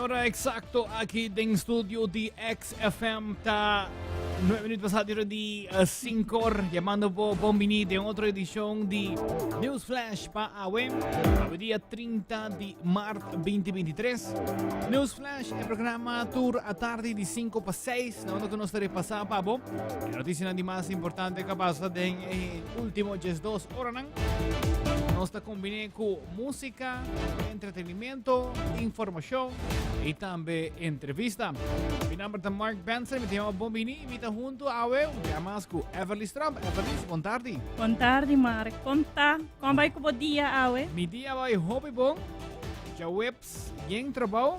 ora eksakto aki den studio di XFM ta 9 minuut pasá di 5 or. Yamando bo bon bini den otro edishon di News Flash pa awe. Awe dia 30 di maart 2023. News Flash, e programa tur atardi di 5 pa 6. Na unda ku nos ta repasá pa bo. E notisianan di mas importante ku a pasa den e último 12 oranan. Nos ta kombiné ku músika, entretenimiento, informashon i tambe entrevista. Mi nomber ta Mark Benson, mi ta yama Bon Bini i mi ta huntu awe un dia mas ku Everly Stramp. Everly, bon tardi. Bon tardi, Mark. Kon ta? Kon bai ku bo dia awe? Mi dia bai hopi bon. Djaweps yen trabou,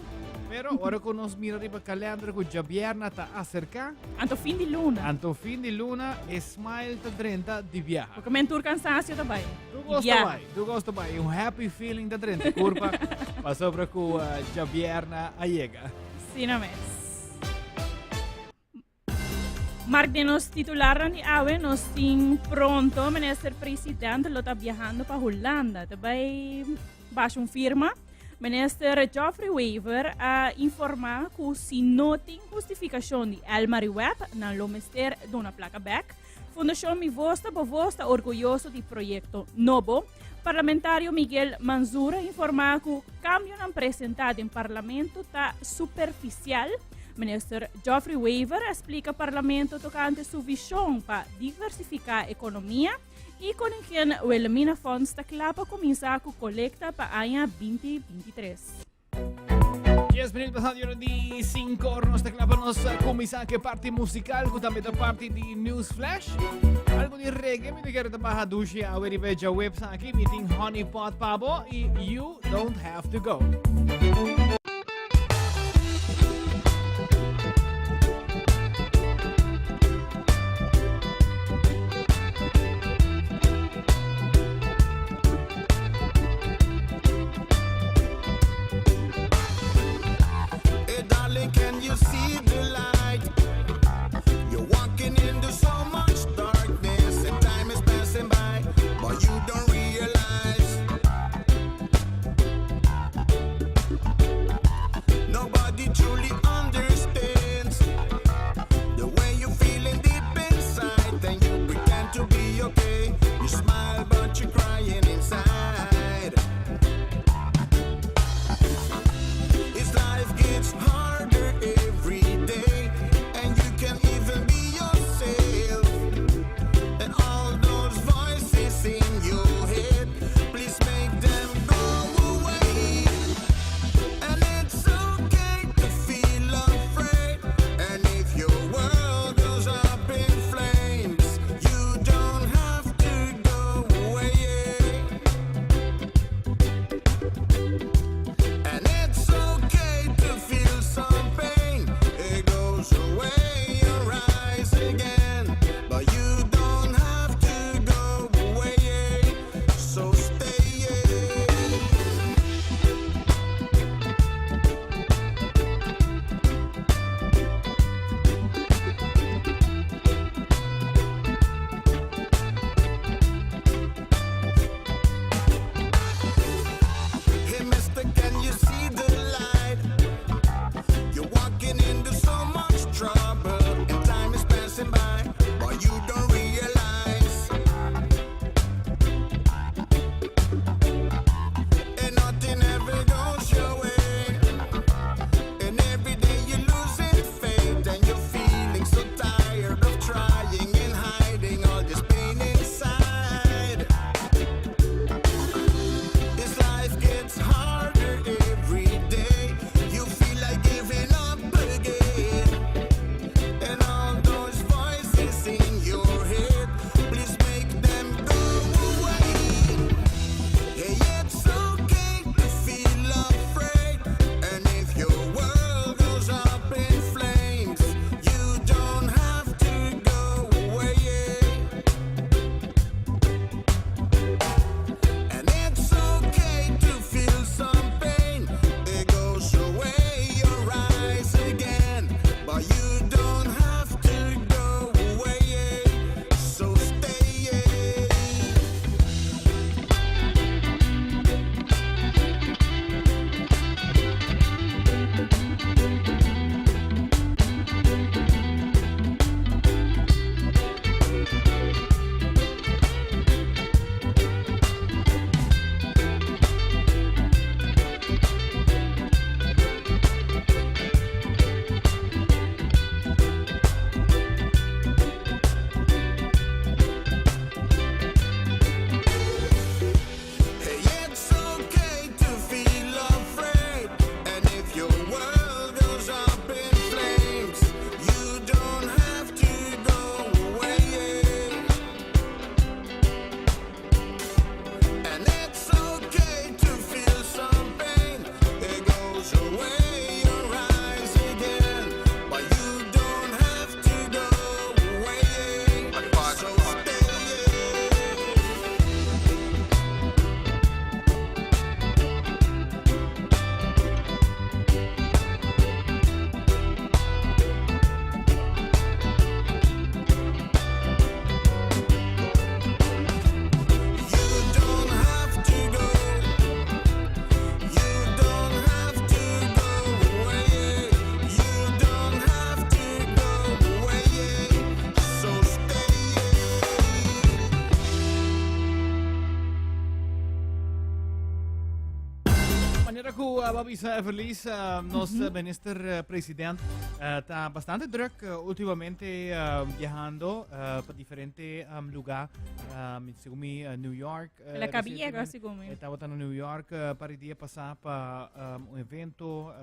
pero ora ku nos mira riba kalender ku djabierna ta aserká. Anto fin di luna. Anto fin di luna e smile ta drenta di biaha. Porque men tur cansancio ta bai. Tur cos ta bai, tur cos ta bai. Un happy feeling ta drenta curpa pasobra cu djabierna a yega. Asina mes. Mark, den nos titularnan di awe nos tin pronto minister president lo ta viajando pa Hulanda. Ta bai basha un firma. Minister Geoffrey Wever a informa cu si no tin hustificacion di Elmar y Webb, nan lo mester duna placa bek. Fundacion Mi Voz ta Bo Voz ta orguyoso di proyecto nobo. Parlamentario Miguel Manzur a informa cu cambionan presenta den Parlamento ta superficial. Minister Geoffrey Wever a splica Parlamento tocante su vision pa diversifica economia y Koningin Wilhelmina Fonds ta cla pa cuminsa cu colecta pa aña 2023. 10 minuut pasando ora di 5 or nos ta kla pa nos kuminsá ke parti musical ku tambe ta parti di News Flash. Algo di reggae, mi te kere ta baha dushi awe riba e djawebs aki. Mi tin Honey Pot pa bo i You Don't Have to Go. Hey darling, can you see the light? You're walking into so much darkness and time is passing by, but you don't realize. bo a bisa Everlis, nos minister president ta bastante druk ultimamente viajando pa diferente lugar, segun mi New York. El a cabi yega, segun mi. E tabata na New York par di dia pasa pa un evento,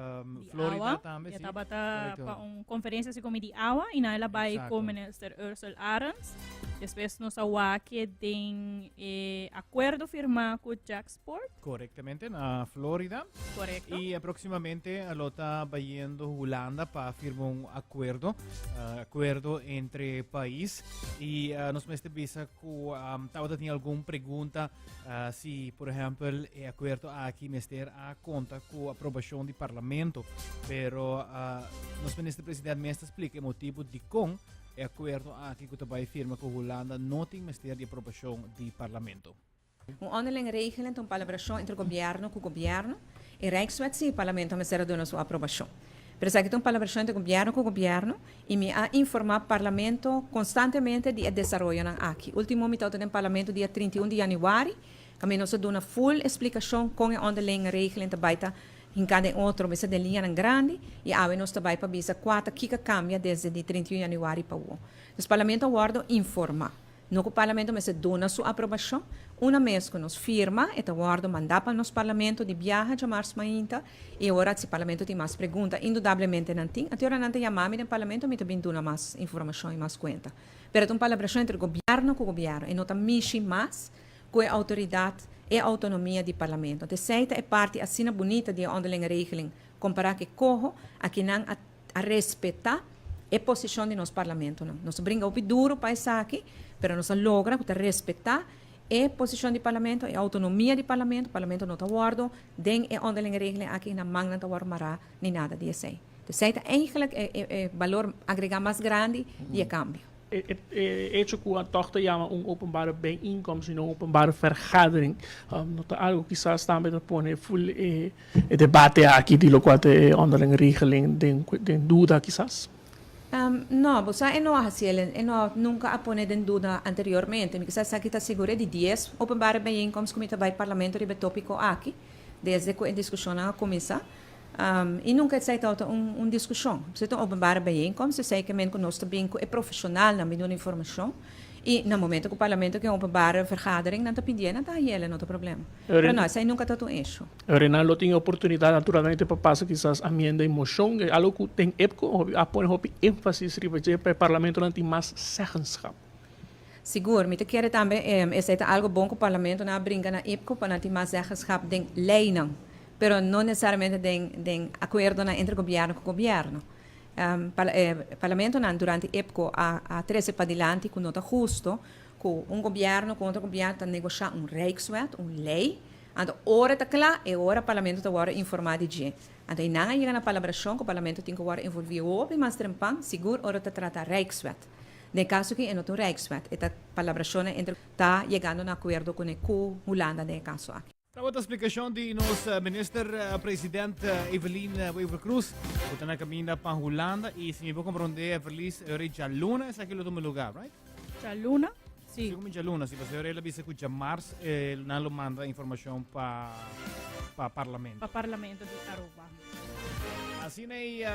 Florida tambe. E tabata pa un conferencia segun mi di awa y na el a bay cu minister Ursel Arends. Despues nos a wak den e acuerdo firma cu Jack Sport. Correctamente, na Florida. Correcto. Y próximamente lo ta bayendo Hulanda pa firma un acuerdo, acuerdo entre país. Y nos mester bisa cu tabata tin algun pregunta si, por ejemplo, e acuerdo aki mester a conta cu aprobacion di parlamento. Pero nos minister president mes ta splica e motibo dicon e acuerdo aki cu ta bay firma cu Hulanda no tin mester di aprobacion di parlamento. Un onderlinge regeling ta un palabrashon entre gobièrnu ku gobièrnu. E Rijkswet si e parlamento mester a duna su aprobashon. Pero esaki ta un palabrashon entre gobièrnu ku gobièrnu i mi a informá parlamento konstantemente di e desaroyonan aki. Último mi tabata den parlamento dia 31 di yanüari kaminda nos a duna ful esplikashon kon e onderlinge regeling ta bai ta hinká den otro, mester den liñanan grandi i awe nos ta bai pa bisa kua ta kiko a kambia desde di 31 yanüari pa awor. Dus parlamento a wòrdu informá. No ku Parlamento mester duna su aprobashon. Una mes ku nos firma, e ta wòrdu mandá pa nos Parlamento di biaha djamars mainta i ora si Parlamento tin mas pregunta, indudablemente nan tin, anto ora nan ta yama mi den Parlamento mi ta bin duna mas informashon i mas kuenta. Pero ta un palabrashon entre gobièrnu ku gobièrnu, e no ta mishi mas ku e outoridat, e outonomia di Parlamento. Anto esei ta e parti asina bunita di e onderlinge regeling kompará ku e koho, aki nan a a respetá e posishon di nos parlamentonan. Nos a bringa hopi duru pa esaki, pero nos a logra ku ta respetá e posishon di parlamento, e outonomia di parlamento. Parlamento no ta wòrdu den e onderlinge regeling aki na mannan ta wòrdu mará ni nada di esei. Esei ta eigenlijk e e balor agregá mas grandi di e kambio. E hecho cu a toch ta yama un openbare bijeenkomst y no un openbare vergadering no ta algo kisas tambe ta pone full e debate aki di locual ta e onderlinge regeling den duda kisas? No, bo sa e no a haci el, e no nunca a pone den duda anteriormente. Mi kisas esaki ta sigur'e di dies openbare bijeenkomst cu mi ta bay parlamento riba e topico aki desde cu e discusionnan a cuminsa. I nunka esei tabata un diskushon. Si ta un openbare bijeenkomst, esei ke men ku nos ta bin ku e profeshonalnan bin duna informashon. I na momento ku parlamento ke un openbare vergadering, nan ta pidié, nan ta hañ'el, no ta problema. Pero no, esei nunka tabata un issue. Renan lo tin e oportunidat naturalmente pa pasa kisas amienda i moshon, algo ku den EPCO a pone hopi énfasis riba dje pa e parlamentonan tin mas zeggenschap. Sigur, mi ta kere tambe esei ta algo bon ku parlamentonan a bringa na EPCO pa nan tin mas zeggenschap den leinan. Pero no necesariamente den den acuerdonan entre gobierno cu gobierno. Parlamentonan durante EPCO a a trece padilanti cu no ta husto cu un gobierno cu otro gobierno ta negosha un rijkswet, un ley, anto ora ta cla e ora parlamento ta wordo informa di dje. Anto eynan a yega na palabracion cu parlamento tin cu wordo envolvi hopi mas trempan, sigur ora ta trata rijkswet. Den caso aki e no ta un rijkswet, e ta palabracionnan entre ta yegando na acuerdo cune cu Hulanda den e caso aki. Tabata splikashon di nos minister president Evelyn Wever Croes ku ta na kaminda pa Hulanda i si mi por komprondé Everlis ora djaluna esaki lo tuma lugar, right? Djaluna, si. Segun mi djaluna, si, pasobra el a bisa ku djamars nan lo manda informashon pa pa parlamento. Pa parlamento di Aruba. Asina e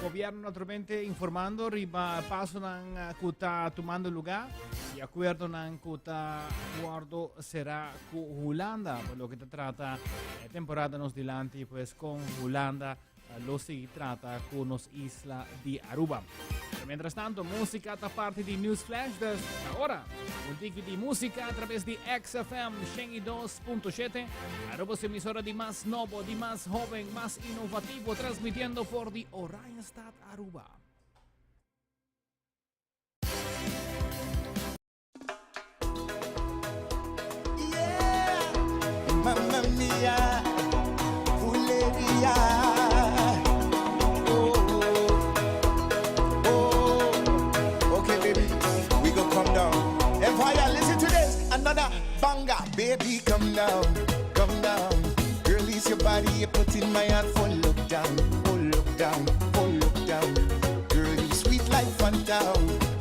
gobierno naturalmente informando riba pasonan ku ta tumando lugar y acuerdonan ku ta wordo será ku Hulanda pa loke ta trata e temporada nos dilanti pues con Hulanda lo sigui trata ku nos isla di Aruba. Pero mientras tanto, música ta parte di News Flash, dus ahora un tiki di música a través di XFM 102.7, Aruba su emisora di mas nobo, di mas joven, mas innovativo, transmitiendo for di Oranjestad, Aruba. Mamma mia, fuleria. Oh, oh. Okay, baby, we go come down. Empire, listen to this. Another banger. Baby, come down, come down. Girl, is your body you put in my heart for lockdown, oh lockdown, oh lockdown. Girl, you sweet like Fanta,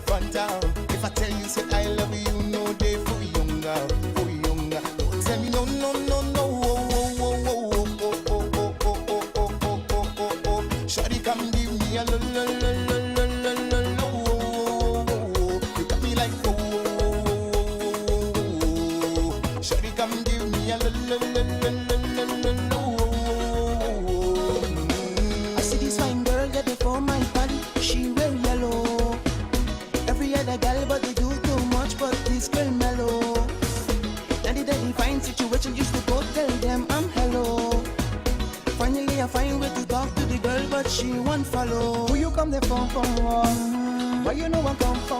Fanta. If I tell you say I love you, no day for younger, for younger. Don't tell me no, no, no, no, oh, oh, oh, oh, oh, oh, oh. I find way to talk to the girl, but she won't follow. Who you come the phone for? Why you know I come for?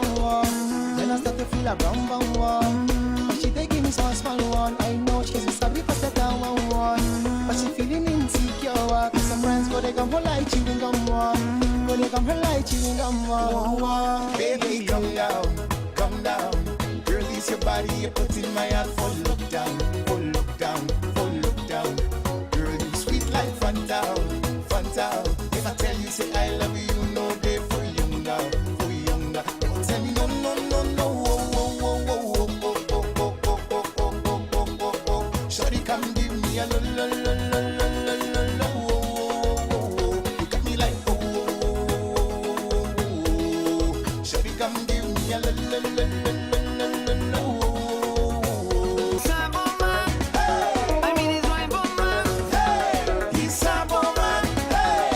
Then I start to feel a brown brown one. But she taking me small small one. I know she's a sabi but that one one. But she feeling insecure. Cause some friends go they come for like chewing gum one. Go they come for like chewing gum one. Baby, come down, come down. Girl, it's your body you put in my heart for lockdown, for lockdown, for lockdown. Girl, you sweet like Fanta, Fanta. If I tell you say I love you, no day for younger, for younger. Don't tell me no, no, no, no. Oh, oh, oh, oh, oh, oh, oh, oh, oh, oh, oh, oh, oh, oh, oh. Shawty, come give me a lo, lo, lo, lo, lo, lo, lo, lo, oh, oh, oh, oh. You got me like oh, oh, oh, oh, oh, oh, oh. Shawty, come give me a lo, lo, lo, lo, lo, lo, lo, lo, oh, oh, oh, oh. He's a woman, hey,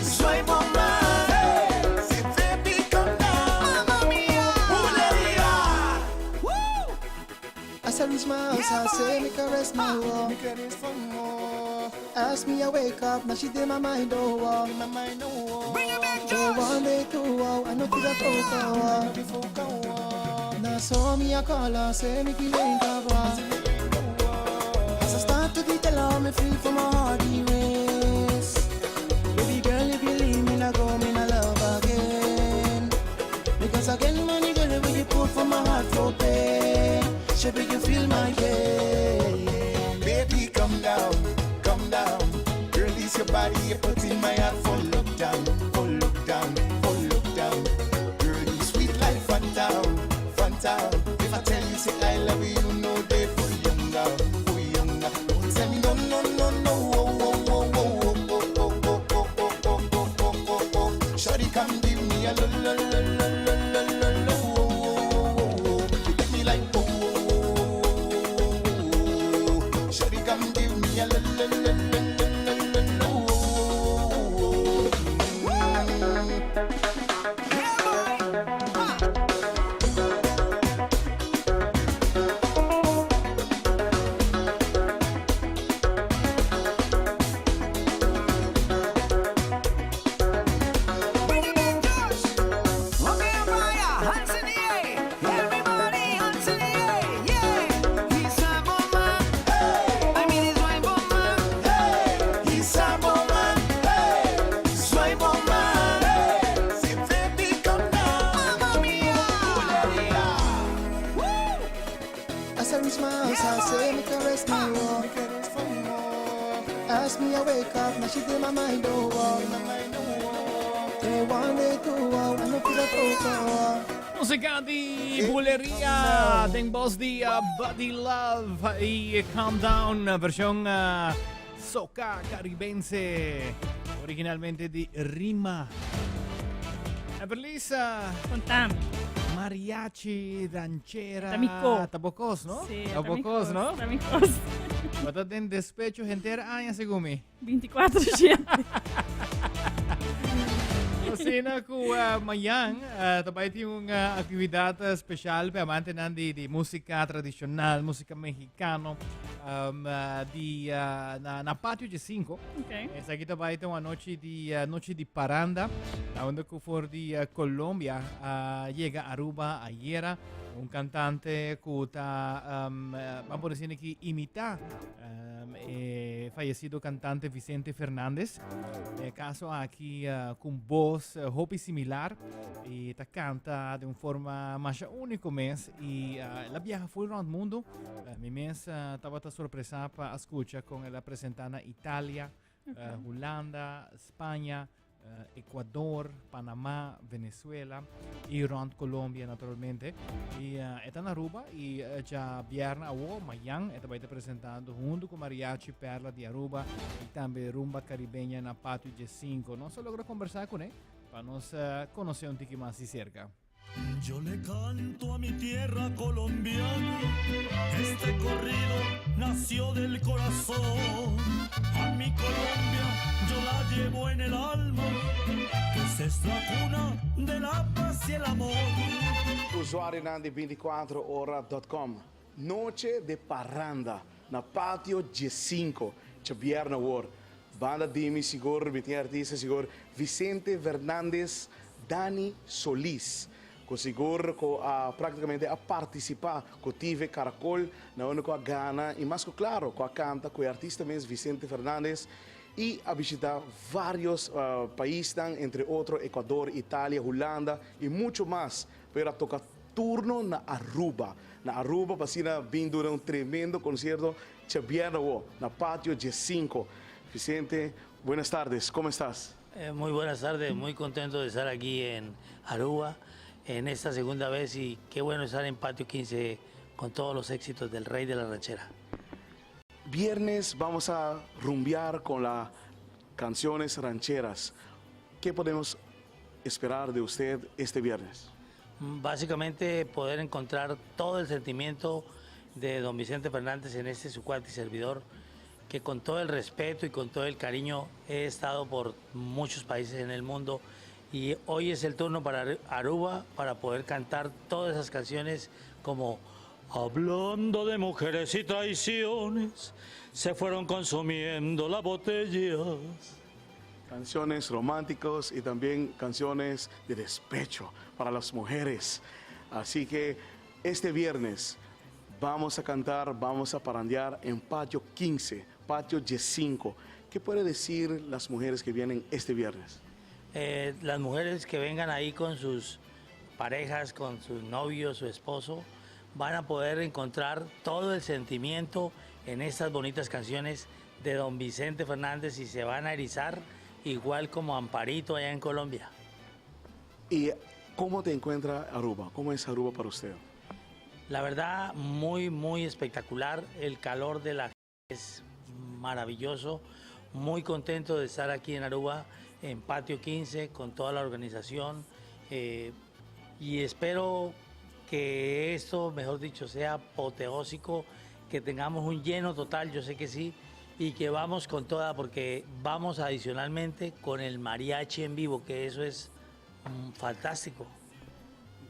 swipe on man, hey. Say, baby, come down, mamma mia, Buleria. As I reach my house, I say, make her rest my war. Make her rest for more. Ask me, I wake up, now she did my mind, oh, oh. In my mind, oh, Bring it back, Josh. One day, two, oh, I know feel a poker, oh. before go on. Now so me a call her, say me kill ain't cover. As I start to detail her, me feel for my heart erase. Baby girl, if you leave me, now go, me nah love again. Because again, money girl, when you put for my heart for pain. Shape you feel my pain. Baby, come down, come down. Girl, it's your body you put in my heart for lockdown, for lockdown, for lockdown. Girl, you sweet like Fanta, Fanta. If I tell you say I love you, no day for younger, for younger. Don't tell me no, no, no, no. Oh, oh, oh, oh, oh, oh, oh, oh, oh, oh, oh, oh, oh, oh. Shawty, come give me a lo, lo, lo, lo, lo, lo, lo, lo, oh, oh, oh, oh, oh. You get me like oh, oh, oh, oh, oh, oh, oh. Shawty, come give me a lo, lo, lo, lo, lo, lo, lo, lo, oh, oh, oh, oh. He's a woman, hey, swipe on man, hey. Say, baby, come down, mamma mia, Buleria. As I reach my house, I say, make her rest my war. Make her rest for more. Ask me, I wake up, now she did my mind, oh, oh. In my mind, oh, Day one, day two, oh, I know feel a poker, oh. Musica di Buleria, den voz di Buddy Love y Calm Down, versión soca caribense, originalmente di Rima. Everlisa, Contame. mariachi, ranchera, Ta mi co. Ta bo cos, no? Sí, Ta bo cos, no? Ta mi cos. Bo ta den despecho henter aña, segun mi. 24 siete. Asina cu mañan tambe tin un actividad special pa amantenan di musica tradicional, musica mexicano, di na Patio G5. Esaki tambe tin un anochi di nochi di paranda, unda cu for di Colombia a yega Aruba ayera un cantante cu ta, ban por decir aki, imita e fallecido cantante Vicente Fernandez. E caso aki cu voz hopi similar y ta canta di un forma mas unico mes y el a viaja full rond mundo. Mi mes tabata sorpresa pa scucha con el a presenta na Italia, Hulanda, Spaña, Ecuador, Panama, Venezuela y rond Colombia naturalmente. Y e ta na Aruba y diabierna awo, mañan, e ta bay ta presentando hunto cu Mariachi Perla di Aruba y tambe Rumba Caribeña na Patio G5. Nos a logra conversa cu ne pa nos conoce un tiki mas di cerca. Yo le canto a mi tierra colombiana, este corrido nació del corazón. A mi Colombia yo la llevo en el alma, pues es la cuna de la paz y el amor. Usuarionan di 24ora.com. Noche de Parranda na Patio G5, diabierna awor. Banda di mi sigur mi tin artista sigur Vicente Fernandez Dani Solis cu sigur cu a practicamente a participa cu TV Caracol na unda cu a gana y mas cu claro cu a canta cu e artista mes Vicente Fernandez y a bishita varios paisnan entre otro Ecuador, Italia, Hulanda y mucho mas pero a toca turno na Aruba. Na Aruba pa asina bin duna un tremendo concierto djabièrnè awo na Patio 15. Vicente, buenas tardes, como estás? Muy buenas tardes, muy contento de estar aquí en Aruba en esta segunda vez y qué bueno estar en Patio 15 con todos los éxitos del Rey de la Ranchera. Viernes vamos a rumbear con las canciones rancheras. ¿Qué podemos esperar de usted este viernes? Básicamente poder encontrar todo el sentimiento de don Vicente Fernández en este su cuate y servidor, que con todo el respeto y con todo el cariño he estado por muchos países en el mundo y hoy es el turno para Aruba para poder cantar todas esas canciones como Hablando de mujeres y traiciones, se fueron consumiendo las botellas. Canciones románticas y también canciones de despecho para las mujeres. Así que este viernes vamos a cantar, vamos a parandear en Patio 15, Patio 15. ¿Qué puede decir las mujeres que vienen este viernes? Las mujeres que vengan ahí con sus parejas, con sus novios, su esposo, van a poder encontrar todo el sentimiento en estas bonitas canciones de don Vicente Fernández y se van a erizar igual como Amparito allá en Colombia. ¿Y cómo te encuentra Aruba? ¿Cómo es Aruba para usted? La verdad, muy, muy espectacular. El calor de la gente es maravilloso. Muy contento de estar aquí en Aruba, en Patio 15, con toda la organización. Y espero que esto, mejor dicho, sea apoteósico, que tengamos un lleno total, yo sé que sí, y que vamos con toda, porque vamos adicionalmente con el mariachi en vivo, que eso es fantástico.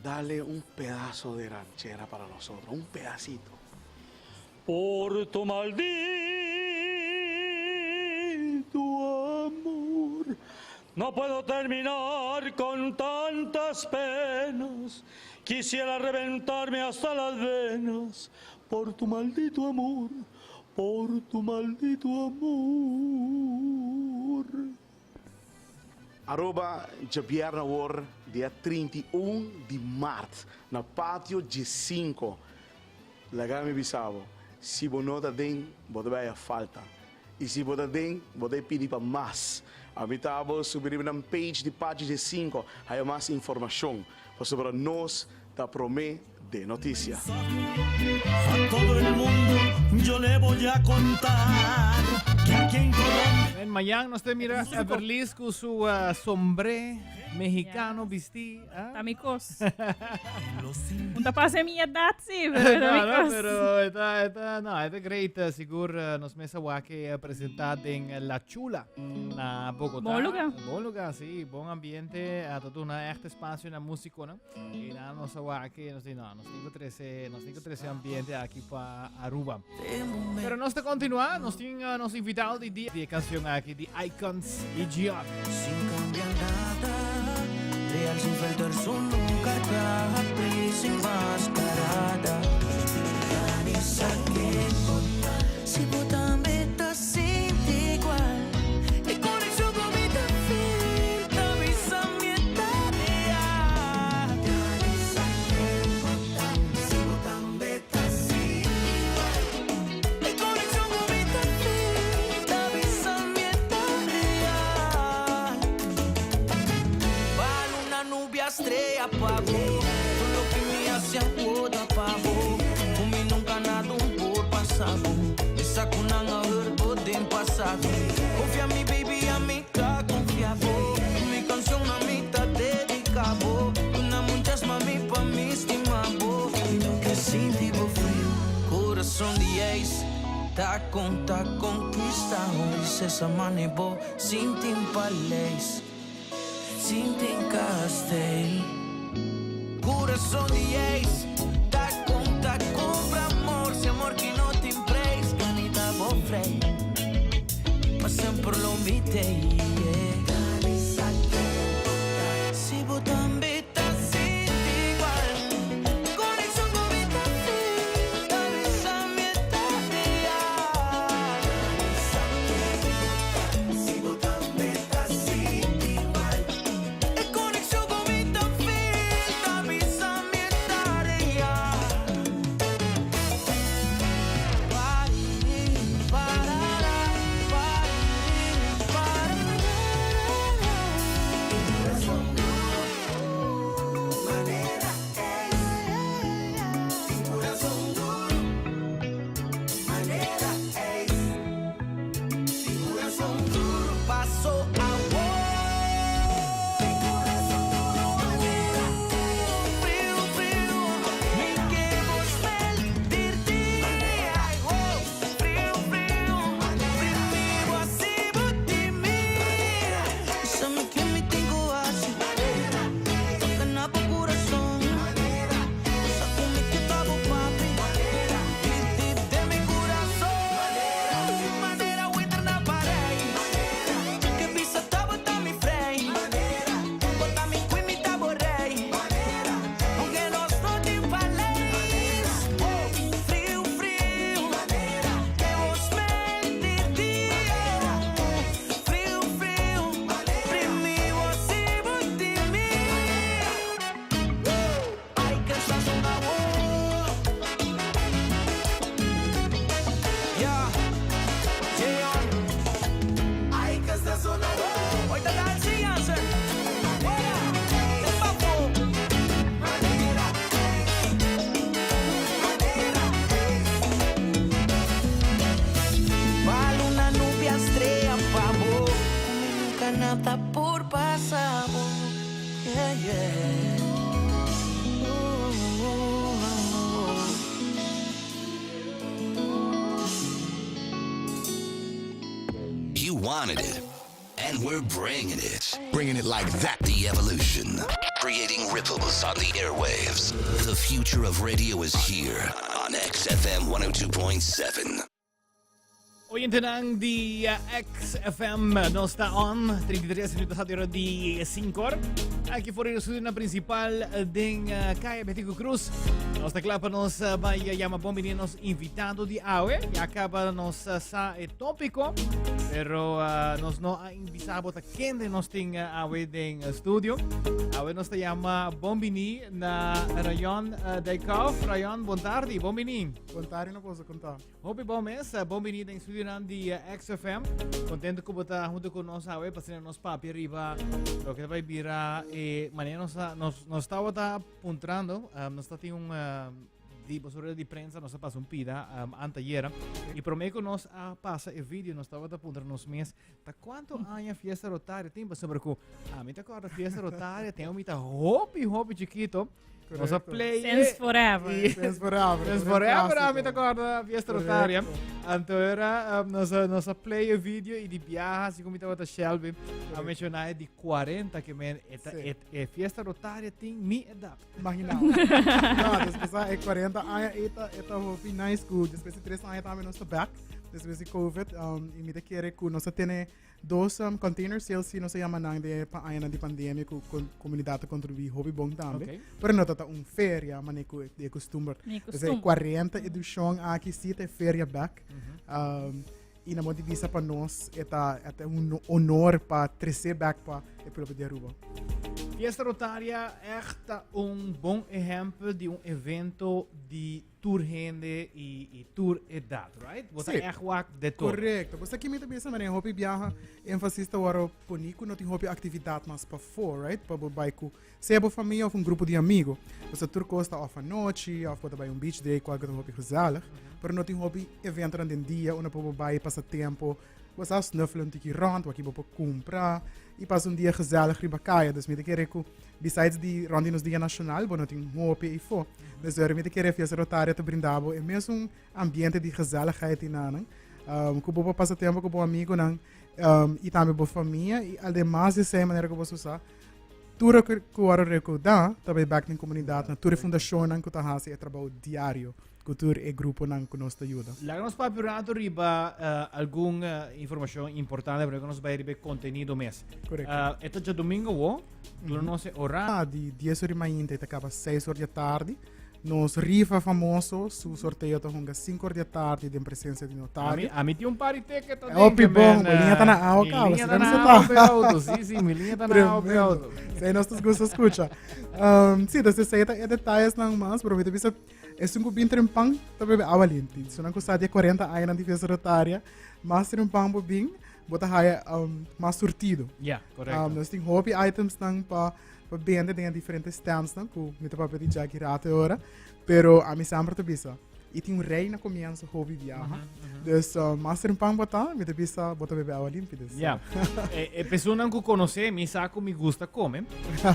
Dale un pedazo de ranchera para nosotros, un pedacito. Por tu maldito amor, no puedo terminar con tantas penas. Quisiera reventarme hasta las venas por tu maldito amor, por tu maldito amor. Aruba, djabièrnè awor, dia 31 di mart, na Patio 15. Laga mi bisa bo, si bo no ta den, bo ta bay falta. Y si bo ta den, bo ta pidi pa mas. Ami ta bo subi riba nan page di Patio 15, haya mas informacion. Pasobra nos ta prome den noticia. A todo el mundo yo le voy a contar que aquí en Colombia. En mañan nos ta mira Everlis cu su sombré mexicano bisti. Ah? Ta mi cos. Un ta pasa mi edad, sí, pero ta mi No, no, cos. pero esta, no, esta great, sigur nos mesa wak presenta den La Chula na Bogotá. Bon lugar. Bon lugar, sí, bon ambiente, ta duna echt espacio na musico, no? Y na nos wak, nos di, no, nos tin cu trece, nos tin cu trece ambiente aki pa Aruba. Pero nos ta continua, nos tin nos invitado di dia, di e cancion aki di Icons y Gion. Sin cambiar nada, real sin filter, solo carga, sin mascarada. Si bo tambe ta sinti igual, e conexion cu mi ta feel, ta bisa mi ta real. Si bo tambe ta sinti igual, e conexion cu mi ta feel, ta bisa mi ta real. Pa luna, nubia, estrella pa bo. Tur loke mi hasi awor pa bo. Cu mi nunca nada un por pasa bo. Mi sa cu nan a hurt bo den pasado. Confia mi, baby, ami ta confia bo. Mi cancion ami ta dedica bo. Una muchas mami pa mi stima bo. Mi no ke sinti bo frio. Corazon di ijs. Ta con ta conquista. Princesa mane bo. Sinti un paleis. Sinti un kasteel. Corazon di ijs. Ta con ta compra amor. Si amor cu no tin prijs. Canita bo frei. Pa semper. Semper lo mi t'ey, yeah. Si bo tambe ta sinti igual, conexion cu mi ta feel, ta bisa mi e ta real. Si bo tambe ta sinti igual, e conexion cu mi ta feel, ta bisa mi e ta real. You wanted it, and we're bringing it. Bringing it like that. The evolution. Creating ripples on the airwaves. The future of radio is here on XFM 102.7. Oyentenan di XFM, nos ta on 33 minuut pasado ora di 5 or. Aki for e studio principal den Kaya Betico Cruz. Nos ta kla pa nos bai yama bon bini nos invitado di awe. Ya caba nos sa e tópico, pero nos no a invisa bo ta kende nos tin awe den studio. Awe nos ta yama bon bini na Rayon Dijkhoff. Rayon, bon tardi, bon bini. Bon tardi, no posso contar. Hopi bon mes, bon bini den studionan di XFM. Contento cu bo ta hunto cu nos awe pa asina nos papia riba loke ta bai bira e manera nos ta nos nos tabata puntrando, um, nos ta tin un uh, di boso rueda di prensa nos a pasa un pida um, antayera y prome cu nos a pasa e video nos tabata puntra nos mes ta cuanto aña fiesta rotaria tin pasobra cu ami ta corda fiesta rotaria ten mi ta hopi hopi chikito Nos a play Since forever. Since forever. Since forever ami ta corda fiesta rotaria. Anto era um, nos a, nos a play e video y di biaha así como tabata Shelby a menciona di 40 que men eta Sí. et, e fiesta rotaria tin mi edad. Imagina. No, después e 40 aña eta eta hopi nice ku después de 3 aña tambe nos ta back después de COVID um, y mi ta kere ku nos a tene Dos um, container sales si nos a yama nan de pa añanan di pandemia ku kon, komunidat a kontribuí hopi bon tambe. Okay. Pero no tata un feria mane ku di e kustumber. Ni Dus e kustumber. 40 edishon aki si ta e feria bek. Um, i na mon di bisa pa nos e ta, e ta un honor pa trese bek pa e pueblo di Aruba. Fiesta Rotaria echt ta un bon ehempel di un evento di tur hende y, y tur edad, right? Bo ta Sí. echt wak de todo. Correcto. Bo sa ki mi ta bisa manera hopi biaha énfasis ta wòrdu poni ku no tin hopi aktividat mas pafó, right? Pa bo bai ku sea bo famia òf un grupo di amigo. Bo sa tur kos ta òf anochi òf bo ta bai un beach day kual ku ta hopi gezellig. Pero no tin hopi eventonan den dia unda por bo bai pasa tempo. Bo sa snuffelen un tiki rond, waki bo por kumpra i pasa un dia gezellig riba kaya. Dus mi ta kere ku besides di rond di nos dia nashonal bo no tin hopi eifó. Dus mi ta kere Fiesta Rotaria ta brinda bo e mesun ambiente di gezelligheid i nanan. Um, ku bo por pasa tempo ku bo amigonan um, i tambe bo famia i ademas di esei manera ku bo sa tur ku wòrdu rekoudá ta bai bèk den komunidat na tur e fundashonnan ku ta hasi e trabou diario. ku tur e gruponan ku nos ta yuda. Laga nos papia un rato riba algun informashon importante prome ku nos bai riba e kontenido mes. Korekto. E ta djadumingu awo, duna nos e ora. Di dies or di mainta e ta kaba seis or di atardi. Nos rifa famoso, su sorteo ta hunga sinku or di atardi den presensia di notario. Ami, ami tin un par di ticket aden. Hopi bon, bo liña ta na awa kaba. Mi liña ta na awa pe auto, si, si, mi liña ta na awa pe auto. Esei nos ta gusta skucha. Um, si, dus esei ta e detayesnan mas, pero mi ta bisa, esun ku bin trempan ta bebe awa limpi. Esunnan ku sa di e 40 añanan di fiesta rotaria, mas trempan bo bin, bo ta haya um, mas surtido. Ja, korekto. Um, nos tin hopi itemsnan pa Pa bende den e diferente standsnan ku mi ta papia di djaki rato e ora. Pero ami semper ta bisa, i tin un rei na komienso hopi biaha. Dus uh, mas trempan bo ta, mi ta bisa bo ta bebe awa limpi. Dus, Ja. E, e personan ku konosé mi sa ku mi gusta kome.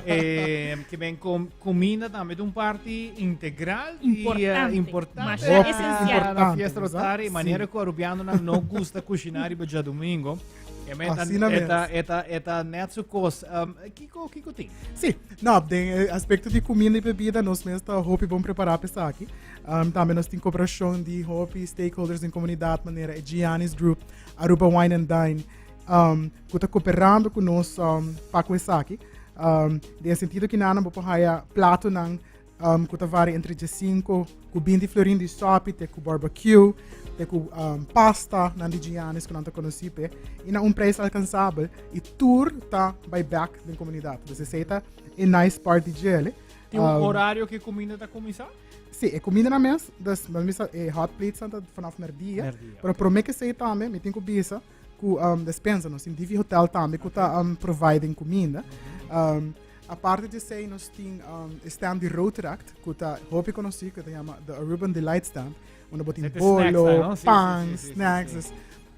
E, ke ben kom, kuminda tambe ta un parti integral di, eh, Importante. importante. Masha Hopi esencial. Na fiesta Importante, rotaria, sí. manera ku arubianonan no gusta kushiná riba djadumingo. Asina mes. Eta, eta, eta net su kos. Um, kiko, kiko tin? Sí, no, den eh, aspecto di comida y bebida, nos mes ta hopi bon prepará pa esaki. Um, tambe nos tin cooperacion di hopi stakeholders den comunidad, manera e Giannis Group, Aruba Wine and Dine, um, ku ta cooperando ku nos um, pa ku esaki. Um, den sentido ki nan bo por haya platonan um, ku ta varia entre 5 ku 20 florin di sopi te ku barbecue, te ku um, pasta nan di Giannis ku nan ta konosí pe, i na un prijs alkansabel i tur ta bai back den komunidat. Dus esei ta e nice part di djele. Tin un Um, horario ku e kuminda ta kuminsá? Sí, e kuminda na mes, dus men bisa e hot plates nan ta vanaf merdia. Merdia, Pero promé ku esei tambe mi tin ku bisa ku um, despensa, nos tin Divi Hotel tambe ku ta um, providing kuminda. Um, Aparte di esei nos tin e stand di Rotaract ku ta hopi konosí ku ta yama The Aruban Delight Stand unda bo tin bolo, pan, snacks.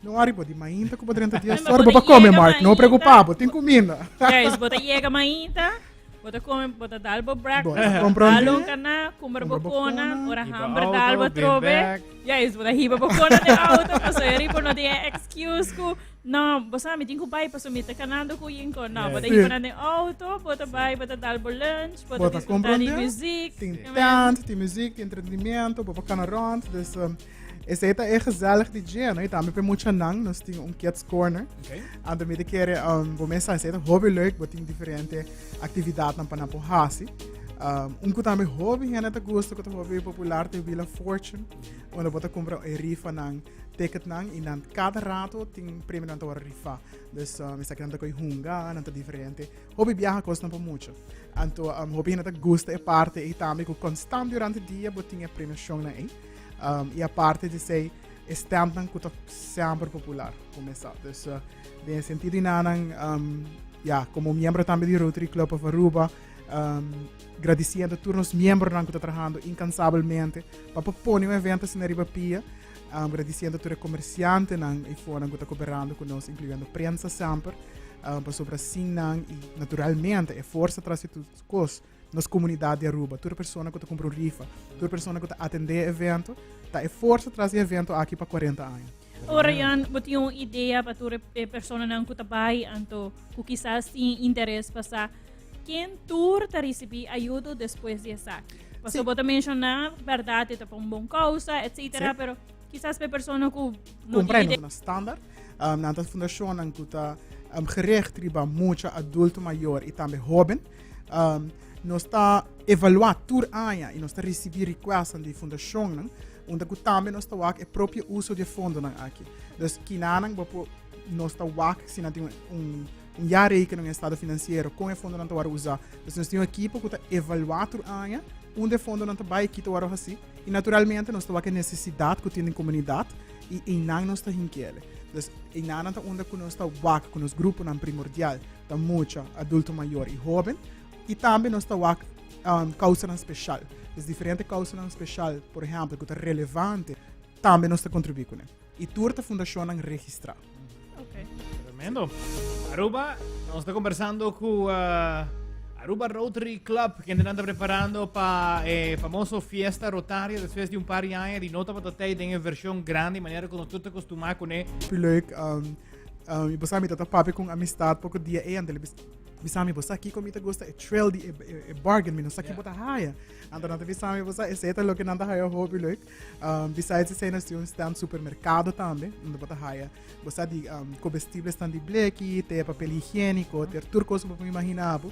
No worry bo di mainta ku bo drenta dia sor bo pa kome Mark, no preokupa bo tin kuminda. Guys, bo ta yega mainta, bo ta kome, bo ta dal bo breakfast, dal un kana, kumbra bo kona, ora hamber dal bo trobe. Guys, bo ta hiba bo kona den auto pasobra riba no tin e excuse ku No, bo sa, mi tin ku bai pasobra mi ta kanando ku Yinko. No, bo ta hiba nan den auto, bo ta bai, bo ta dal bo lunch, bo ta disfruta di muziek. Tin tent, tin muziek, tin entretenimiento, bo por kana rond. Dus um, esei ta e gezellig di dje, no? I tambe pa e muchanan, nos tin un kids corner. Okay. Anto mi ta kere, um, bo mes sa, esei ta hopi leuk, bo tin diferente actividadnan pa nan por hasi. Um, un ku tambe hopi hende ta gusta, ku ta hopi popular, ta e Wheel of Fortune, unda bo ta kumpra e rifanan. Ticketnan y nan cada rato tin premionan ta worde rifa. Dus um, esaki nan ta koy hunga, nan ta diferente. Hopi biaha kosnan pa mucho. Anto um, hopi hende ta gusta e parte ei tambe ku constant durante dia bo tin e premiacionnan ei. Um, y aparte di esei e standnan ku ta semper popular kumesa. Dus uh, den sentido inanan um, ja, como miembro tambe di Rotary Club of Aruba, um, gradiciendo tur nos miembronan ku ta trahando incansabelmente pa por pone un evento asina riba pia. Um, gradiciendo tur e comerciantenan y fonan cu ta cooperando cu nos, incluyendo prensa semper, um, pasobra sin nan y naturalmente e forsa tras di tur cos, nos comunidad di Aruba, tur persona cu ta cumpra un rifa, tur persona cu ta atende e evento, ta e forsa tras di e evento aki pa 40 aña. Ora Jan, bo tin un idea pa tur e personanan cu ta bay, anto cu kisas tin interes pa sa ken tur ta ricibi ayudo despues di esaki? Paso bo ta menciona, berdad, e ta pa un bon causa, etcetera, Sí. pero kisas pa e persona cu no Cumpra tin idea. na standaard. Um, nan ta fundacionnan cu ta um, gericht riba mucha adulto mayor y tambe hoben. Um, nos ta evalua tur aña y nos ta ricibi requestnan di fundacionnan, unda cu tambe nos ta wak e propio uso di e fondonan aki. Dus kinanan bo por, nos ta wak si nan tin un, un Un jaarrekening, un estado financiero, kon e fondonan ta wòrdu usá. Dus nos tin un ekipo ku ta evaluá tur aña unda e fondonan ta bai, ki ta wòrdu hasí. I naturalmente nos ta wak e nesesidat ku tin den komunidat i einan nos ta hinkele. Dus einanan ta unda ku nos ta wak ku nos gruponan primordial ta mucha, adulto mayor i hóben. I tambe nos ta wak kousanan speshal. Dus diferente kousanan speshal, por ehèmpel, ku ta relevante, tambe nos ta kontribuí kuné. I tur ta fundashonnan registrá. Okay. Tremendo. Aruba, nos ta conversando cu uh, Aruba Rotary Club, que anda preparando pa eh, famoso fiesta rotaria después de un par de años di nota patatei den versión grande, manera cu nos tur ta acostumá con e. Leuk. Um, um, i bo sa mi tata papia con amistad poco dia e, anto Bisa mi, bo sa kiko mi ta gusta? E thrill di e, e, e bargain, mi no sa ki bo ta haya. Anto nan ta bisa mi, bo sa, esei ta loke nan ta haya hopi leuk. Besides esei nos tin un stand supermercado tambe, unda bo ta haya, bo sa di um, comestibles tan di bleki, te papel higiénico, te tur kos bo por imagina bo.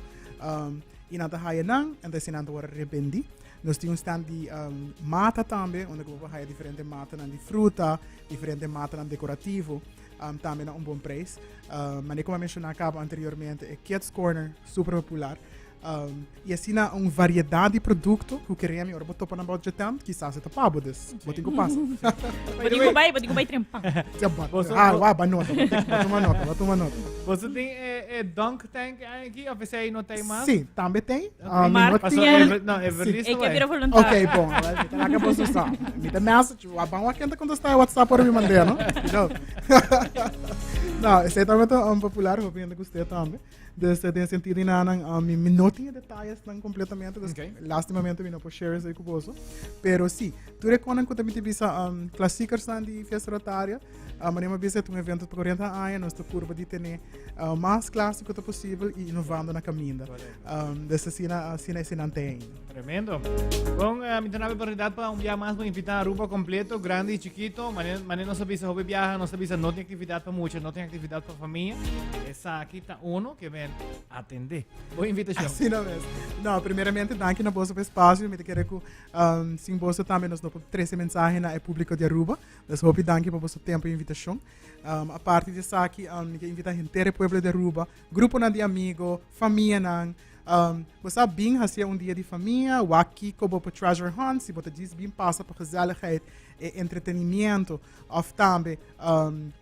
I nan ta haya nan, anto esei nan ta wòrdu rebendi. Nos tin un stand di um, mata tambe, unda ku bo por haya diferente matanan di fruta, diferente matanan dekorativo. Um, tambe na un bon prijs. Manera como a menciona cabo anteriormente, e Kids Corner, super popular. Y asina un variedad di producto cu queremi ora bo topa na budget tent, quizás e ta pabo, dus bo tin cu pasa. Bo tin cu bay, bo tin cu bay trempa. Ja, ba, ah, wa, ba nota, ba tuma nota, ba tuma nota. Boso tin e dunk tank aki of esey no tin mas? Si, tambe tin. Mi no tin. No, Everly E ke bira voluntario. Ok, bon. Mi ta laga boso sa. Mi ta message. Wa ban wa kenta contesta e WhatsApp ora mi mandé, no? Cuidado. No, esey tambe ta um, popular, hopi hende gusta tambe. Dus den sentido di nanan, mi no tin e detalles nan completamente, dus Okay. lastimamente mi no por share esey cu boso. Pero sí, tur e konan cu ta mi te bisa klassiekers nan di Fiesta Rotaria, manera mi a bisa, e ta un evento pa 40 aña, nos ta purba di tene mas clásico ta posibel y innovando na caminda. Dus asina, asina esey nan te ainda. Tremendo. Bon, mi ta na oportunidad pa un biaha mas pa invita Aruba completo, grande y chiquito. Mane, mane nos a bisa hopi biaha, nos a bisa no tin actividad pa mucha, no tin actividad pa famia. Esaki ta uno que men atende. Bo invitacion. Asina mes. No, primeramente danki na boso pa espacio. Mi ta kere ku sin boso tambe nos no por trece mensahe na e publico di Aruba. Dus hopi danki pa boso tempo y invitacion. Aparte di esaki, mi ke invita henter e pueblo di Aruba, gruponan di amigo, famianan, bo sa bin hacia un dia di famia, wak kiko bo por treasure hunt, si bo ta djis bin pasa pa gezelligheid e entretenimiento of tambe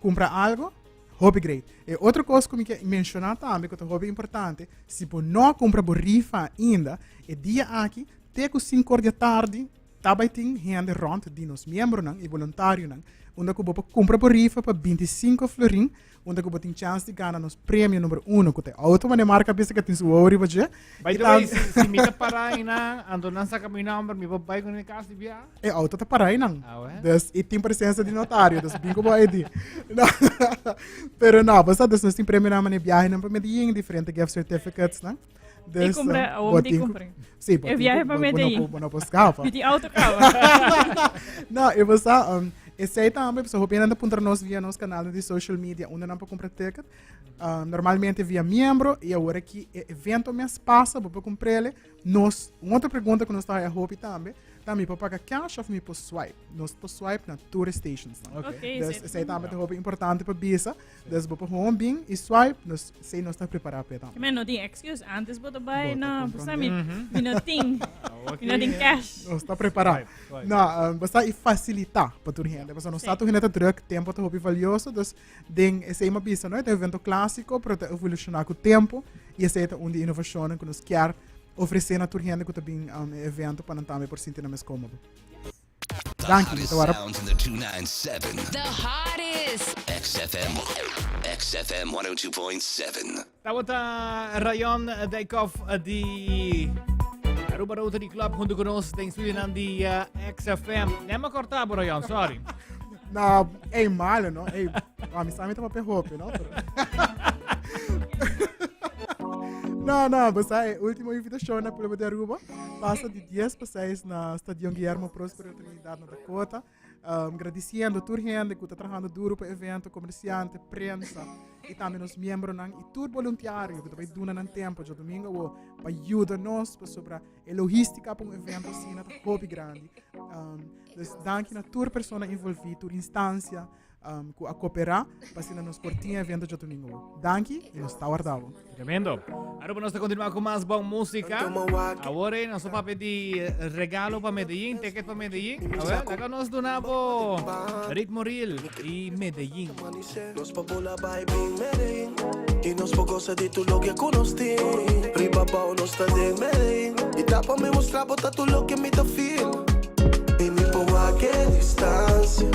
cumpra algo, hopi great. E otro cos cu mi ke menciona tambe cu ta hopi importante, si bo no a cumpra bo rifa ainda, e dia aki te cu cincor di atardi Ta bai tin hende rond di nos miembronan y voluntarionan unda cu bo por cumpra bo rifa pa 25 florin unda cu bo tin chance di gana nos premio number uno cu ta e auto mane Mark a bisa cu tin su wowo riba dje. By Y the way, tam- si, si mi ta para einan, anto nan saca mi nomber, mi por bai con e cas di bia? E auto ta para einan. Ah, wè? Dus, y tin presencia di notario, dus bin cu bo ID. No, pero no, bo sa, dus nos tin premionan mane viajenan pa Medellin, diferente gift certificates, nan. E Dus, compra, eh, awor bo mi tin tin cu- compra. Sí, bo E tin viaje cu- pa bo- bo no Medellin. por- bo no por scapa. Mi tin auto caba. No, e bo sa, esey tambe, so hopi hende ta puntra nos via nos canal di social media unda nan por cumpra ticket. Normalmente via miembro y awor aki e evento mes pasa, bo por cumprele. Nos, un otro pregunta cu nos ta haya hopi tambe, ta mi por paga cash of mi por swipe? Nos por swipe na tur e stations nan. Ok, Dus sí. esey tambe ta hopi importante pa bisa. Dus bo por gewoon bin y swipe, nos esey nos ta prepara p'e tambe. Men no tin excuse, antes bo ta bay Bo ta na, comprende. sa mi, mi no tin, mi no tin cash. Nos ta prepara. Swipe, swipe. No, bo sa y facilita pa tur hende. Pasobra nos sa tur hende ta druk, tempo ta hopi valioso, dus den esey mi a bisa, no, e ta un evento clasico, pero ta evoluciona cu tempo y esey ta un di innovacionnan cu nos kier ofrece na tur hende cu ta bin e evento pa nan tambe por sinti nan mes comodo. The Danki, hottest mi ta wara. sounds in the 297. The hottest. XFM. XFM 102.7. Tabata Rayon Dijkhoff di Aruba Rotary Club junto con nos den studionan di XFM. Nee, maar corta, Rayon, sorry. No, ey, malo, no? Ey, a mi sa mi ta papia hopi, no? Pero... No, no, basta e último invitacion na pueblo di Aruba. Pasa di 10 pa 6 na Stadion Guillermo Próspero Trinidad na Dakota. Gradiciendo tur hende cu ta trahando duro pa evento, comerciante, prensa y tambe nos miembronan y tur voluntario cu ta bay duna nan tempo djadomingo awo pa yuda nos pasobra e logistica pa un evento asina ta hopi grandi. Dus danki na tur persona envolvi, tur instancia cu a coopera pa asina nos por tin evento djadomingo. Danki y nos ta warda bo. Tremendo. Aruba nos ta continua cu mas bon musica. Awor eh, nos papia di regalo pa Medellín, ticket pa Medellín. A ver, laga nos duna bo Ritmo Real y Medellín. Nos pa bola bai bin Medellín Y nos pa goza di tur loke ku nos tin Riba bou nos ta den Medellín Y ta pa mi mustra bo ta tur loke mi ta feel Y mi por wak e distancia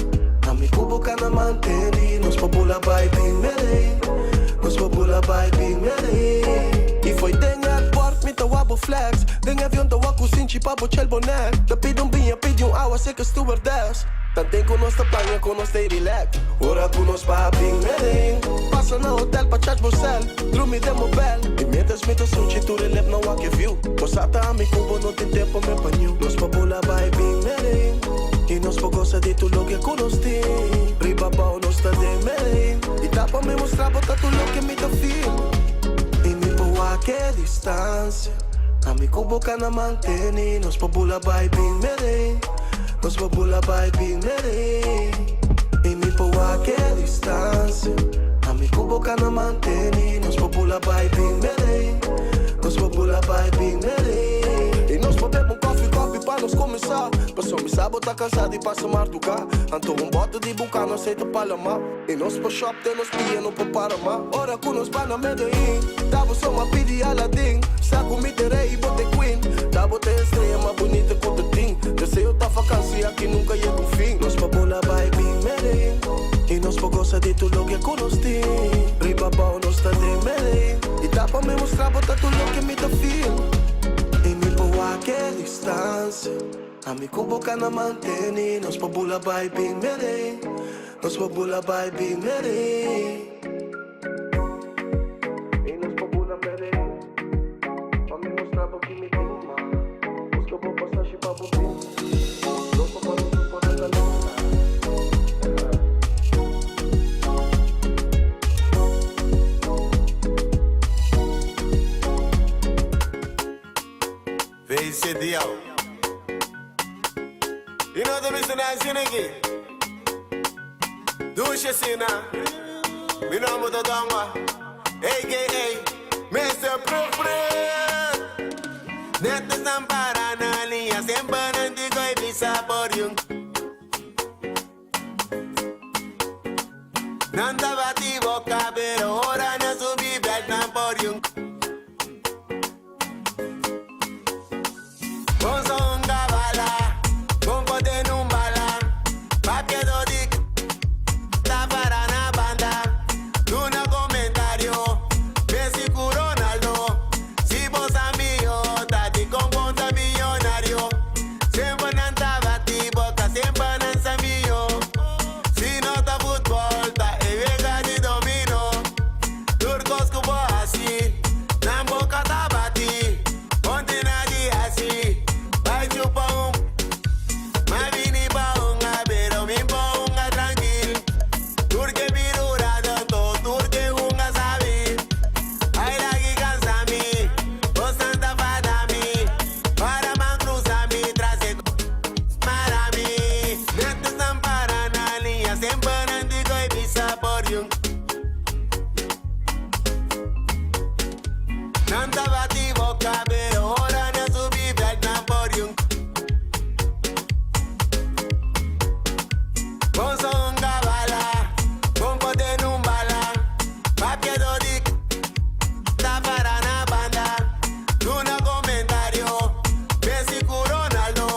Ami ku bo ka na manteni Nos pa bula bai bin Medellín Nos pa bula bai bin Medellín Y fo'i den airport mi ta wak bo flex Den avion ta wak ku sinchi pa bo chel bo nek Ta pidi un biña pidi un awa seka stewardess Tanten ku nos ta plania ku nos stay relax Ora ku nos pa bin Medellín Pasa na hotel pa charge bo cel Drumi den bo bel Y mientras. mi ta sunchi tur e lip nan wak e view. Bo sa ta ami ku bo no tin tempo me pa new. Nos por bula bai bin Medellin I nos por gosa di tur loke ku nos tin. Riba bou nos ta den Medellin I ta pa mi mustra bo ta tur loke mi ta feel. I mi por wak e distancia Ami ku bo ka na manteni. Nos por bula bai bin Medellin Nos por bula bai bin Medellin I mi por wak e distancia Ami ku bo ka na manteni. Nos por bula bai bin Medellin Nos por bula bai bin Medellin I nos por bebe un koffie koffie pa nos kuminsá. Paso mi sa bo ta kansa di pasa marduga. Anto un bote di buka no aceite pa lama. I nos por shop te nos pia no por para ma. Ora ku nos ba na Medellin Ta bo so m'a pidi Aladdin. Sa ku mi t'e rey i bo t'e queen. Ta bo t'e estrella mas bunita ku ta tin. Deseo ta vakansi aki nunka yega un fin. Nos por bula bai bin Medellin I nos por gosa di tur loke ku nos tin. Riba bou nos ta den Medellin I ta pa mi mustra bo ta tur loke mi ta feel. I mi por wak e distansia. Ami ku bo ka na manteni. Nos por bula bai bin Medellin. Nos por bula bai bin Medellin. I nos por bula Medellin. Pa mi mustra bo ki mi tin ma. Buska bo pasashi pa bo bin. Loco pa nos no por a ta luna. VCDO. You know the Mr. Nice Nigga. Douche Sina. Mi nomber ta Donga. AKA Mr. Pruk Pruk. Net esnan para na liña, semper nan di koe bisa por yung. Nan ta bati boca, pero ora nan subi belt nan por yung. Bonzo un gabala, bon pote nun bala, papia do di ta para na banda. Duna comentario, Messi cu Ronaldo, si bo sa mio, ta di con bon ta millonario. Semper nan ta bati boca, semper nan sa mio. Si no ta futbol, ta e wega di domino. Tur kos ku bo hasi, nan boka ta bati. Ponte na di hasi, bai chupa un. Ma bini pa hunga, pero mi por hunga trankil. Tur ke birura docto, tur ke hunga sabi. Ai lagi kansa mi, bosnan ta fada mi. Para man krusa mi, tras e mara mi. Net esnan para na liña, semper nan di koe bisa por yun. Nan ta bati boca, pero ora nan subi veld nan por yun. Bonzo un gabala, bon pote nun bala, papia do di ta para na banda. Duna comentario, Messi cu Ronaldo,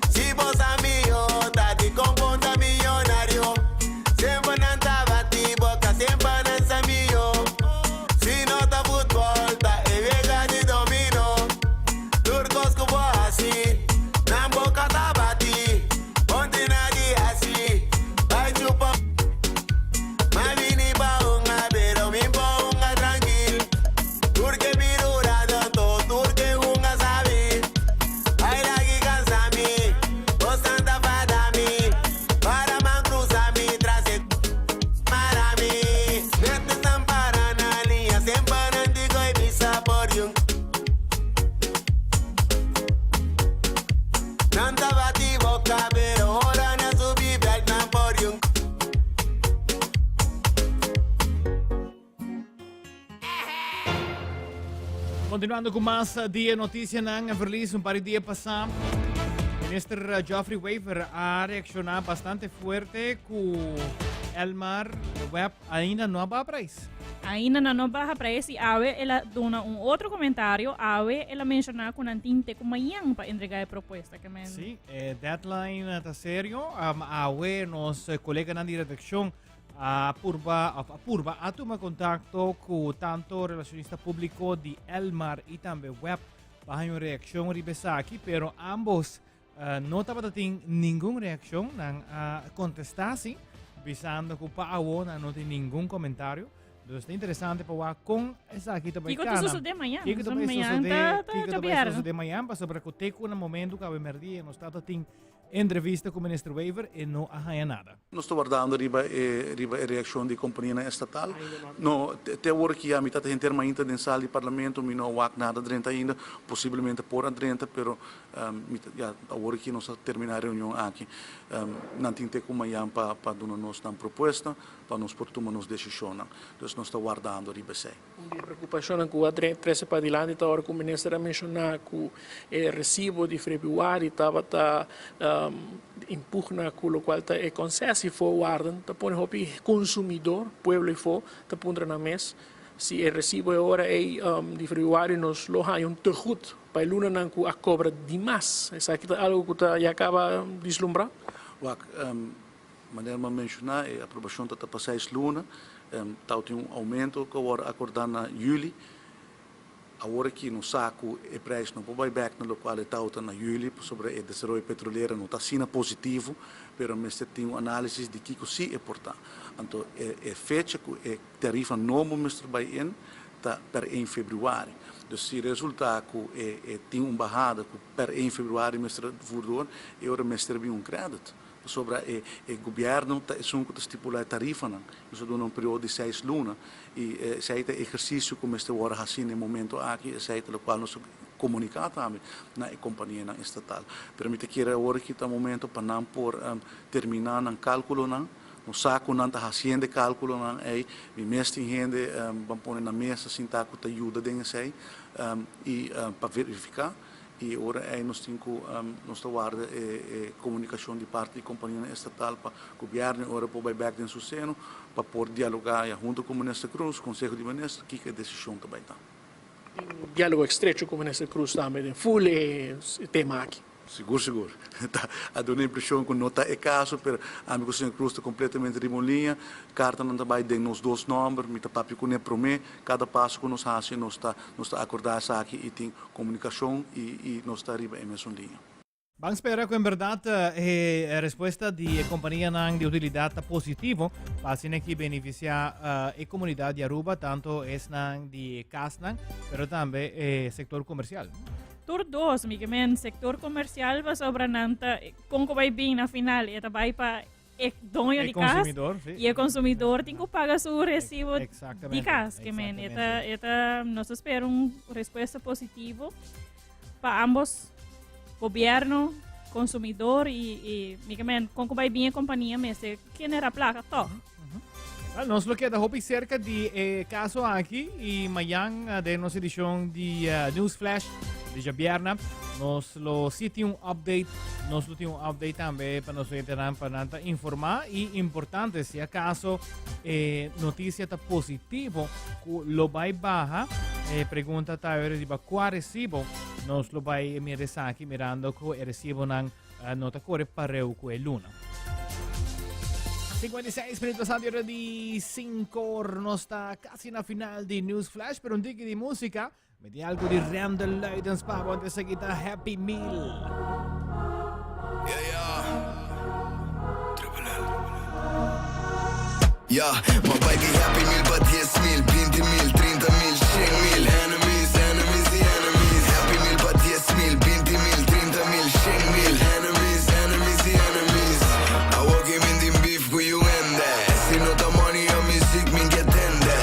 si bo sa mio, ta di con bon ta millonario. Semper nan ta bati boca, semper nan sa mio. Si no ta futbol, ta e wega di domino. Tur cos cu bo haci, nan boca ta bati. Ponte na di haci, bai chupa. Ma bini pa hunga, pero mi por hunga trankil. Tur ke birura docto, tur ke hunga sabi. Ai lagi cansa mi, bosnan ta fada mi. Para man cruza mi tras e mara mi. Net esnan para na liña, semper nan di koe bisa por yun. Nan ta bati boca, pero ora nan subi veld nan por yun. Continuando cu mas di e noticianan, Everlis, un par di dia pasa, Minister Geoffrey Wever a reacciona bastante fuerte cu Elmar Webb ainda no a baha prijs. Ainda nan no baha prijs y awe el a duna un otro comentario. Awe el a menciona cu nan tin te cu mañan pa entrega e propuesta. Que men... Sí, e deadline ta serio. Um, awe nos coleganan di redaccion A purba of a purba a tuma contacto cu tanto relacionista publico di Elmar y tambe Web pa haña un reaccion riba esaki, pero ambos uh, no tabata tin ningun reaccion. Nan a contesta si, bisando cu pa awo nan no tin ningun comentario. Dus ta interesante pa wak kon esaki ta bai Kiko ta kana. sosodé mañan? Kiko ta So bai mañan sosodé, ta kiko ta bai djabièrnè. sosodé mañan, pasobra ku te ku na momento ku awe mèrdia nos tata tin entrevista ku Minister Wever e no a haña nada. Nos ta wardando riba e riba e reaccion di companianan estatal. No, te awor aki ya mi ta henter mainta den sal di parlamento, mi no a wak nada drenta ainda, posiblemente por a drenta, pero mi ta, ya, awor aki nos a termina e reunion aki. Nan tin te cu mayan pa pa duna nos nan propuesta, pa nos por tuma nos decisionnan. Dus nos ta wardando riba esey. Un di e preokupashonnan ku a trese padilanti ta ora ku minister a menshoná ku e resibo di febrüari tabata impugna ku lokual ta e konsessievoorwaarden ta pone hopi konsumidor, pueblo ifó, ta puntra nan mes si e resibo e ora ei di febrüari nos lo haña un tegoed pa e lunanan ku a kobra dimas. Esaki ta algu ku ta ya kaba dislumbrá? Wak, Manera mi a menshoná, e aprobashon ta ta pa seis luna. Tau tin un oumento ku a wòrdu akordá na yüli. Awor aki nos sa ku e preis no por bai bèk na lokual e tau ta na yüli pasobra e desaroyo petrolero no ta asina positivo, pero mester tin un análisis di kiko sí e por ta. Anto e fecha ku e tarifa nobo mester bai in ta per ein febrüari. Dus si resultá ku e tin un bahada ku per ein febrüari mester voer door, e ora mester bin un krèdit. Pasobra e e gobièrnu ta esun ku ta stipulá e tarifanan. Nos a duna un periodo di seis luna i esei ta e ehersisio ku mester wòrdu hasí na e momento aki. Esei ta lokual nos a komuniká tambe na e kompanianan estatal. Pero mi ta kere awor aki ta momento pa nan por terminá nan kálkulonan. Nos sa ku nan ta hasiendo e kálkulonan ei. Mi mes tin hende ban pone na mesa sintá ku ta yuda den esei i pa verifiká. I ora ei nos tin ku nos ta warda e komunikashon di parti di kompanianan estatal pa gobièrnu e ora por bai bèk den su seno pa por dialogá ya huntu ku Minister Croes, Konseho di Minister, kiko e desishon ta bai ta. Tin un dialogo estrecho ku Minister Croes tambe den ful e tema aki. Sigur sigur. Ta a duna impreshon ku no ta e kaso, pero ami ku señor Croes ta kompletamente riba un liña. Kartanan ta bai den nos dos nòmber, mi ta papia kuné promé. Kada paso ku nos hasi nos ta nos ta akordá esaki i tin Komunikashon i i nos ta riba e mesun liña. Ban spera ku en bèrdat e respuesta di e kompanianan di utilidat ta positivo pa asina ki benefisiá e komunidat di Aruba, tanto esnan di kasnan, pero tambe e sektor komersial. Tur dos, mi ke men sektor komersial pasobra nan ta kon ku bai bin na final e ta bai pa e doño E di cas consumidor, sí. y e consumidor tin cu paga su recibo di Exactamente, cas. Que men, exactamente. eta, eta, nos espera un respuesta positivo pa ambos gobierno, consumidor y, y mi que men, con cu bay bien e compañía mester genera placa toch. Wel, nos lo keda hopi cerca di e caso aki y mañan eh, den nos edicion di eh, News Flash di djabierna nos lo sí tin un update, nos lo tin un update tambe pa nos oyentenan pa nan ta informa y importante si acaso e noticia ta positivo cu lo bay baha e pregunta ta riba cua recibo nos lo bay mira esaki mirando cu e recibonan No ta kore pareu ku e luna. 56 minutos pasando di ora di 5 or. Nos ta casi na final di News Flash, pero un tiki di música. Me tin algo di Randall Luidens pa bo antes aquí ta Happy Meal. Yeah, yeah. Triple L. Yeah, m'a bai di Happy Meal pa 10 mil, 20 mil, 30 mil, 100 mil Enemies, enemies y enemies Happy Meal pa 10 mil, 20 mil, 30 mil, 100 mil Enemies, enemies y enemies Awor ki mi tin beef ku yu hende Si no ta money o music mi ke tende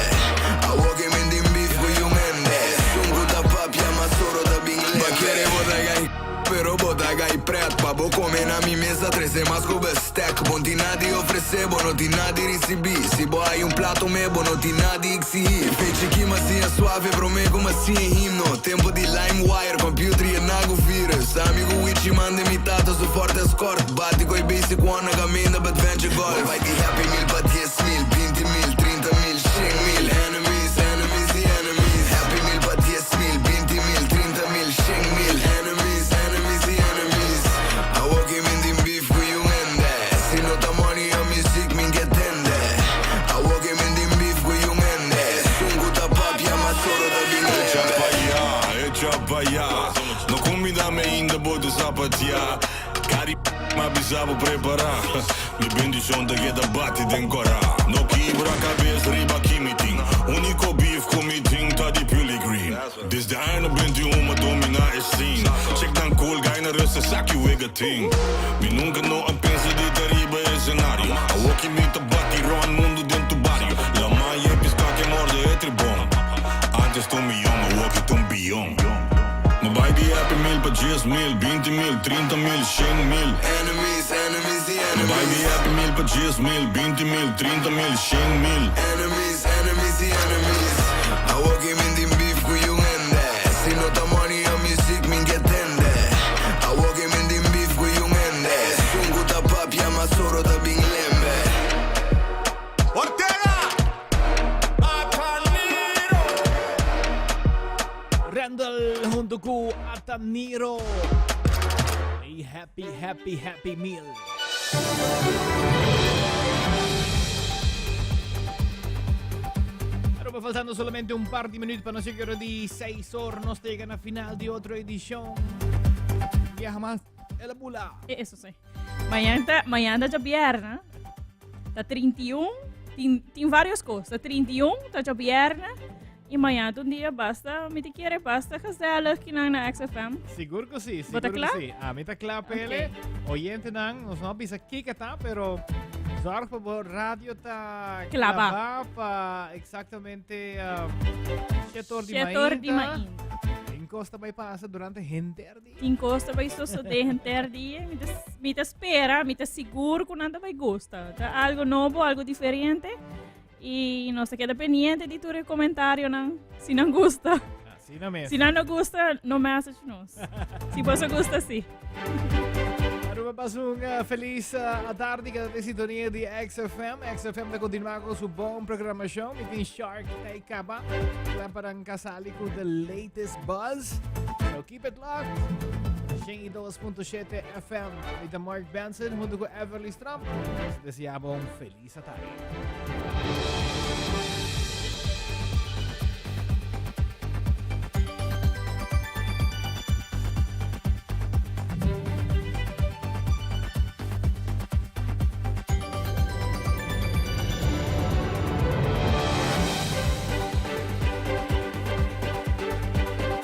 Awor ki mi tin beef ku yu hende Esun ku ta papia mas oro ta bin leve Bo kere bo ta gai pero bo ta gai pret Pa bo come na mi mesa trece mas ku bestek Bo n'tin nada di ofrece, bo no tin nada di ricibi Si bo hay un plato me, bo no tin nada di exigi Fechi ki m'a siña suave, prome ku m'a siña himno Tempo di LimeWire, computer yena ku virus Ami ku Wichi manda mi tata su Ford Escort Bati ku e basic one na caminda pa Adventure Golf Bo bai di Happy Meal pa dies mil, binti mil, trinta mil, shen mil Enemies, enemies y enemies Happy Meal pa dies mil, binti mil, trinta mil, shen mil Enemies, enemies y enemies Awor ki mi tin beef ku yu hende Si no ta money o music mi ke tende Awor ki mi tin beef ku yu hende Esun ku ta papia mas oro ta bin Echa leve pa ya, echa pa ya No kumida me ainda bo ta sapatia. Ari m'a bisa bo prepará. Mi bendishon ta keda bati den kòrá. No kibra kabes riba ki mi tin. Úniko beef ku mi tin ta di Puli Green. Desde aña 91 m'a dominá e scene. Check nan cool guy na rust e saki wega tin. Mi nunka no a pensa di ta riba e esenario. Awor ki mi ta bati rònt mundu den tu bario. Laman ye piska ke morde e tribon. Antes ta un miyon, awor ki ta un biyon. Mi bai di happy meal pa 10,000, 20,000, 30,000, 100,000. Enemies, enemies y Mi bai di enemies. happy meal pa 10,000, 20,000, 30,000, 100,000. Enemies, enemies y enemies. Awor ki mi tin beef ku un hende. Si no ta money o music, mi n' ke tende. Awor ki mi tin beef ku un hende. Esun ku ta papia, mas oro ta bin lembe. Ortega! Ataniro! Randall hunto ku Ataniro. A happy, happy, happy meal. Aruba faltando solamente un par di minuut pa nos yega di 6 or. Nos ta yega na final di otro edicion. Biaha mas el a bula. Eso sí. Mañana ta, mañana ta djabièrnè. Ta 31. Tin, tin varios cos. Ta 31, ta djabièrnè. Y mañana ta un dia basta, mi ta kere basta gezellig kinan na XFM. Sigur ku si, Bo ta sigur ku kla? si. Ami ta kla, Pele. Oyentenan, nos no a bisa kiko ta, pero zorg pa bo radio ta Klaba. klaba pa exactamente 7 or di 7 or di mainta. mainta. Tin kos ta bai pasa durante henter dia. Tin kos ta bai sosodé henter dia. Mi ta, mi ta spera, mi ta sigur ku nan ta bai gusta. Ta algo nobo, algo diferente. Y nos ta keda pendiente di tur e comentarionan. Si nan gusta. Asina mes. Si nan no gusta, no message nos. Si boso gusta, si. Aruba pasa un feliz atardi kada den sintonia di XFM. XFM ta continua cu su bon programacion. Mi tin Shark ta y caba. Plan para casali cu the latest buzz. So keep it locked. 102.7 FM. Mi ta Mark Benson junto cu Everly Trump. Nos deseamos un feliz atardi.